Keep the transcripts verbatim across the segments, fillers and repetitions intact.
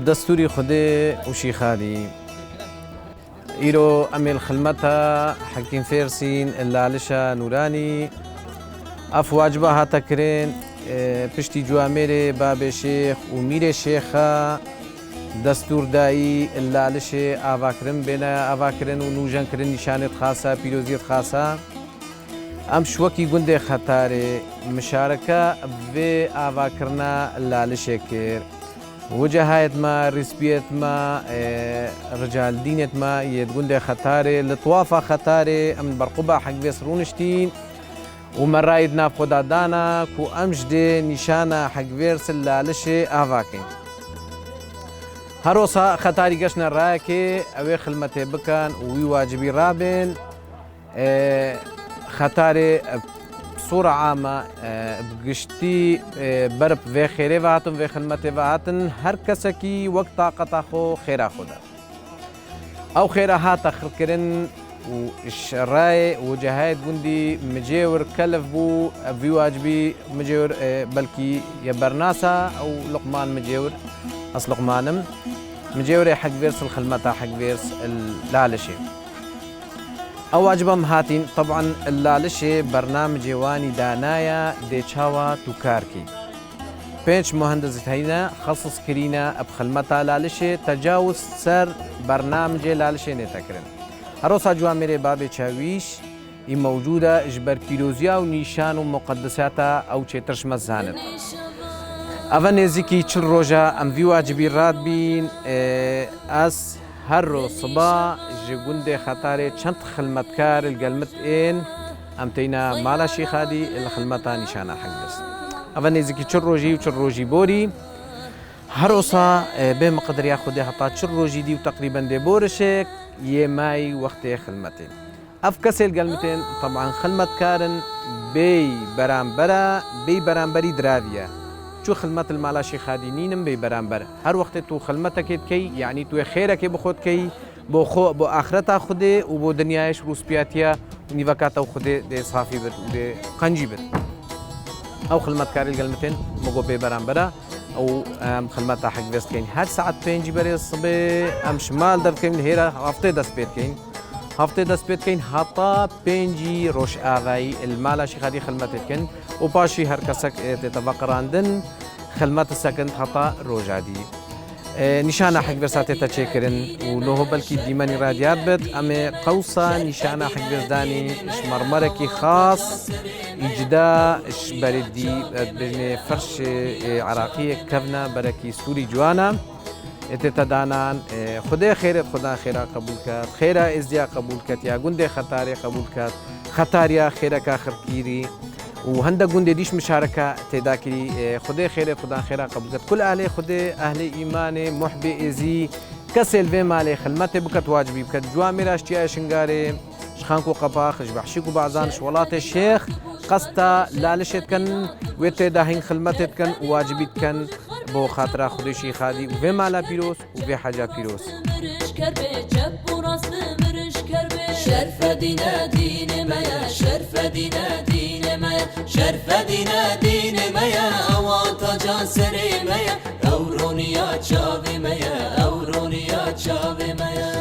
Destûrî Xwedê û Şîxadî. Îro em ê li xilmeta Hekîm Fêrsîn, Lalişa Nûranî. Ev waciba hate kirin, e, piştî ciwamêrê babê şêx û mîrê şêxa destûr dayî Lalişê avakirin bêne avakirin û nûjen kirin nîşanê dixasa, pîroziyê dixasa. Em ji wekî gundê Xetarê mişareke vê avakirina Lalişê kir. Wicehayêt me, rîspiyêt me, e, ricaldînêt me yê di gundê Xetarê, li tiwafa Xetarê em li ber quba Hegvês rûniştîn û me rayî di nav xwe de dana ku em ji dê nîşana Hegvês li Lalişê ava kin. Her wisa Xetarî geştine rayekê, ew ê xilmetê bikin û wî wacibî rabin. E, Xetarê, e, sura ama, e, bi giştî, e, ber bi vê xêrê ve hatin, vê xilmetê ve hatin. Her kesekî wek taqeta xwe xêra xwe de. Ew xêra hate xirkirin û ji rayê û cehayê gundî Micêwir kelif bû, ev vî wacibî Micêwir, e, belkî ye bernasa ew Luqman Micêwir, ez Luqman im. Micêwirê Hegvêrs li xilmeta Hegvêrs li Lalişê. Ew waciba em hatîn, teban li Lalişê bernamicê wanî danaya dê çawa tu kar kî. Pênc muhendis heyne, xesis kirîne, bi xilmeta Lalişê tecawuz ser bernamicê Lalişê nête kirin. Her wisa ciwamêrê babê Çawîş î mewcûd e ji ber pîroziya û nîşan û muqedisata ew çêtir ji me zanin. Eve nêzîkî çil roja em vî wacibî radibîn, e, ez her roj siba ji gundê Xetarê çend xilmetkar li gel min ên, em teyna mala Şîxadî li xilmeta nîşana Hegvêrs. Eve nêzîkî çil rojî û çil rojî borî. Her wisa, e, bê miqediriya Xwedê heta çil rojî dî û teqrîben dê borişek yê mayî wextê xilmetê. Ev kesê li gel min tên, teban xilmetkar in, bêy beramber e, bêy beramberî diravî ye. Çû xilmet li mala Şêxadî nînin bêy beramber. Her wextê tu xilmetekê dikey, yanî tu yê xêrekê bi xwe dikey, bo xwe, bo axireta Xwedê û bo dinyayê ji rûspiyatiya û nîveka te û Xwedê dê safî bit û dê qencî bit. Ew xilmetkarî li gel min tên, min got bê beramber e. Ew, em, xilmeta Hegvês dikeyn her saet pêncî berê sibê, em ji mal derdikeyn li hêra heftê dest pê dikeyn. Heftê dest pê dikeyn heta pêncî rojavayî li mala Şêxadî xilmetê dikin û paşî her kesek, e, tête veqirandin, xilmet disekin heta roja dî. E, nîşana Hegvêrsa tête çêkirin û noho belkî dîmenî re diyar bit. Em ê qewsa nîşana Hegvêrs danî ji mermerekî xas, î cida ji berê dî, e, bêjinê ferşê, e, Iraqiyê kevne berekî stûrî ciwan e. Ê tête danan, e, Xwedê xêrê xwedan xêra qebûl ket, xêra êzdiya qebûl ket, ya gundê Xetarê qebûl ket, Xetariya xêreka xirkîrî û hende gundê dîş mişareka têda kirî, e, Xwedê xêrê xwedan xêra qebûl ket. Kul ehlê Xwedê, ehlê îmanê, muhbê êzî, kesê li vê malê xilmetê biket, wacibî biket. Ciwamê raştiya Şingarê, ji Xanko Qepax, ji Behşîk û Bazan, ji welatê Şêx, qesta Lalişê dikin, wê têda hîn xilmetê dikin û wacibî dikin bo xatira Xwedê Şîxadî û vê mala pîroz û vê heca pîroz. Şerfe dîne dînê me ye, şerfe dîne dînê me ye, şerfe dîne dînê me ye, ewa taca serê me ye. Ew roniya çavê me ye, ew roniya çavê me ye.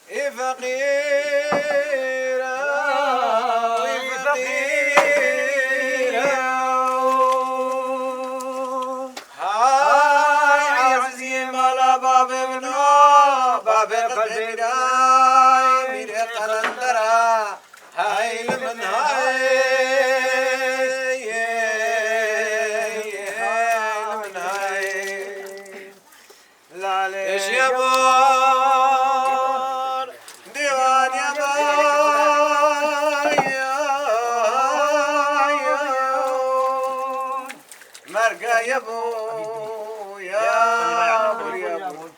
Ê feqîra, ê feqîra. Hay ezîzê mala babê min a, babê qelbê mîra, mîrê qelendera. Hay li min hay, hay li min hay. Lalê. Eşya bor, dîwaniya bor, merga ye bo, ya bor, ya bor.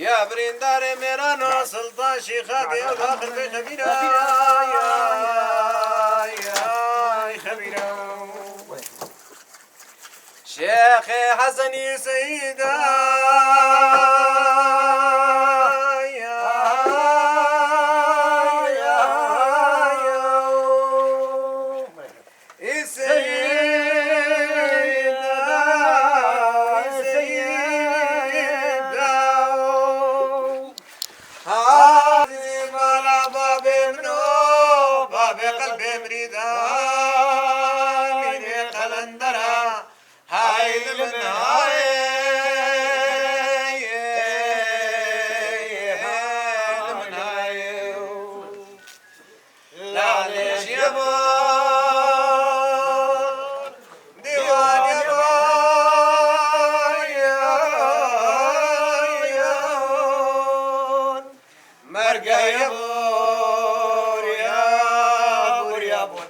Ya birîndarê mêrana Sultan Şîxa dê ew daxil bê xebîra. Şêxê Hesenî Seyda. Ê Seyda, ê Seyda. Hazî mala babê min o, babê qelbê mirîda, mînê qelendera, hay li min hay, hay li min hay. Lalê jiyebor, dîwanê bor, ya, ya, mergeye bor, ya, bor, ya, bor.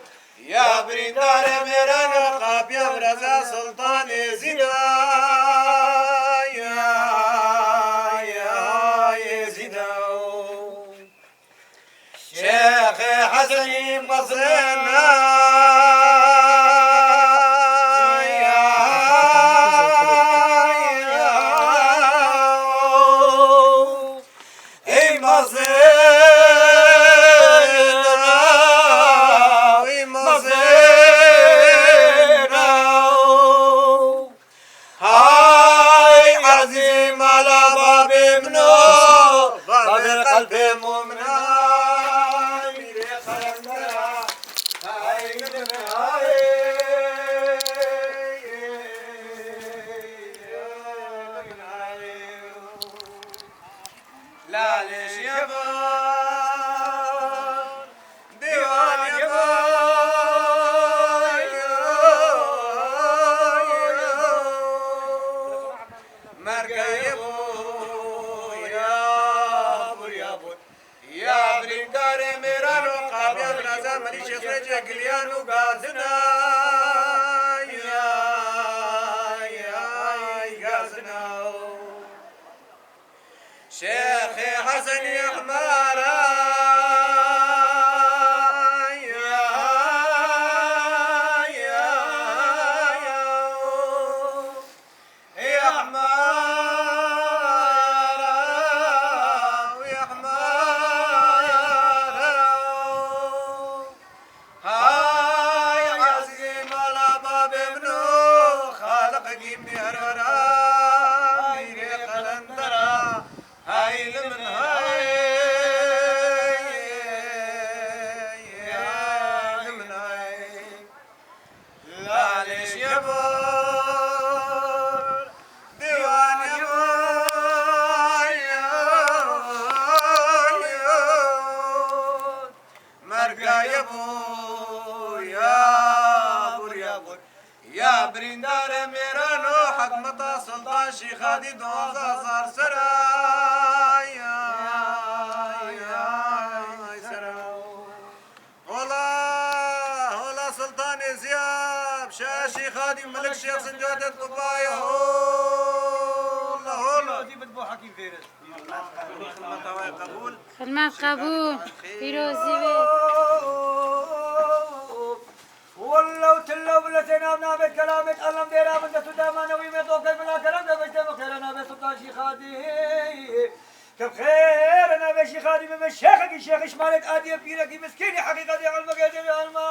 Ya birîndarê mêran û qapiya reza Sultanê Zîna, ya, ya, yê Zîna. Şêxê Hesenî Mezina. Ey Mezina, ey Mezina. Hay ezîzî mala babê min o, babê qelbê mumina, mîrê qelendera, hay min hay, hay min hay. Lalê jiyebor, dîwanê bor, mergeye bor, ya bor, ya bor. Ya birîndarê mêran û qapiya reza merî şêxê cegiliyan û gazina, ya, ya, gazina. Şêxê Hesenî Ehmera, ya, ya, ya, Ehmera, Ehmera. Hay ezîzî mala babê min o, Xaliqekî mêrwera, mîrê qelendera, hay li min hay, hay li min hay. Lalê jiyebor, dîwanê bor, merga ye bor, ya bor, ya bor. Ya birîndarê mêran û hikmeta Sultan Şîxadî duwazdeh hezar sera. Ya, ya, sera. Hola, hola Sultanê Ziyab, Şah Şîxadî, Milik Şêx Sincadê Qubayê, hola, hola. Pîrozî bid bo Hekîm Fêriz. Xizmeta we qebûl. Xizmet qebûl. Pîrozî wê. Welle û tille û bile sê nav nabêt kelamêt, elem dêra min dest û dema newî mê tokey bila kerem de beştê min xêra nabê Sultan Şîxadî. Ke bi xêr navê Şîxadî bibe şêxekî şêxî şimalêt adiyê pîrekî miskînî heqîqetê elmekê dê elma.